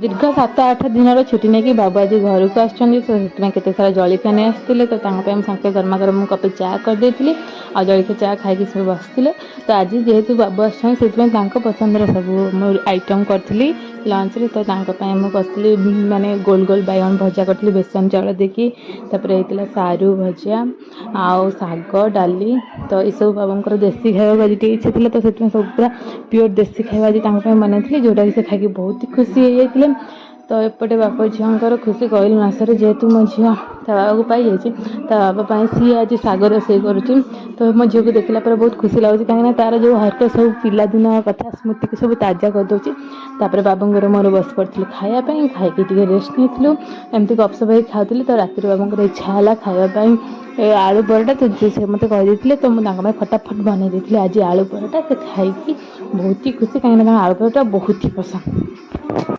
ଦୀର୍ଘ 7-8 ଦିନର ଛୁଟି ନେଇକି ବାବୁ ଆଜି ଘରକୁ ଆସିଛନ୍ତି। ତ ସେଥିପାଇଁ କେତେ ସାରା ଜଳଖିଆ ନେଇ ଆସିଥିଲେ। ତ ତାଙ୍କ ପାଇଁ ମୁଁ ସାଙ୍ଗେ ଗରମା ଗରମ କପେ ଚା କରିଦେଇଥିଲି ଆଉ ଜଳଖିଆ ଚା ଖାଇକି ସବୁ ବସିଥିଲେ। ତ ଆଜି ଯେହେତୁ ବାବୁ ଆସିଛନ୍ତି, ସେଥିପାଇଁ ତାଙ୍କ ପସନ୍ଦର ସବୁ ମୁଁ ଆଇଟମ୍ କରିଥିଲି ଲଞ୍ଚରେ। ତ ତାଙ୍କ ପାଇଁ ମୁଁ କରିଥିଲି ମାନେ ଗୋଲ ଗୋଲ ବାଇଗଣ ଭଜା କରିଥିଲି ବେସନ ଚାଉଳ ଦେଇକି। ତାପରେ ହେଇଥିଲା ସାରୁ ଭଜା ଆଉ ଶାଗ, ଡାଲି। ତ ଏସବୁ ବାବୁଙ୍କର ଦେଶୀ ଖାଇବାକୁ ଆଜି ଟିକେ ଇଚ୍ଛା ଥିଲା। ତ ସେଥିପାଇଁ ସବୁ ପୁରା ପିଓର ଦେଶୀ ଖାଇବା ଆଜି ତାଙ୍କ ପାଇଁ ବନେଇଥିଲି, ଯେଉଁଟାକି ସେ ଖାଇକି ବହୁତ ଖୁସି ହେଇଯାଇଥିଲେ। ତ ଏପଟେ ବାପ ଝିଅଙ୍କର ଖୁସି କହିଲେ ନ ସରେ। ଯେହେତୁ ମୋ ଝିଅ ତା ବାବାକୁ ପାଇଯାଇଛି, ତା ବାବା ପାଇଁ ସିଏ ଆଜି ଶାଗ ରୋଷେଇ କରୁଛି। ତ ମୋ ଝିଅକୁ ଦେଖିଲା ପରେ ବହୁତ ଖୁସି ଲାଗୁଛି, କାହିଁକିନା ତାର ଯେଉଁ ହରକତ ସବୁ ପିଲାଦିନ କଥା ସ୍ମୃତିକୁ ସବୁ ତାଜା କରିଦେଉଛି। ତାପରେ ବାବୁଙ୍କର ମୋର ବସି ପଡ଼ିଥିଲୁ ଖାଇବା ପାଇଁ। ଖାଇକି ଟିକେ ରେଷ୍ଟ ନେଇଥିଲୁ। ଏମିତି ଗପସପ ହେଇକି ଖାଉଥିଲି। ତ ରାତିରେ ବାବୁଙ୍କର ଇଚ୍ଛା ହେଲା ଖାଇବା ପାଇଁ ଏ ଆଳୁ ପରଟା। ତ ସେ ମୋତେ କହିଦେଇଥିଲେ, ତ ମୁଁ ତାଙ୍କ ପାଇଁ ଫଟାଫଟ ବନେଇ ଦେଇଥିଲି ଆଜି ଆଳୁ ପରଟା। ସେ ଖାଇକି ବହୁତ ହି ଖୁସି, କାହିଁକିନା ତାଙ୍କ ଆଳୁ ପରଟା ବହୁତ ହି ପସନ୍ଦ।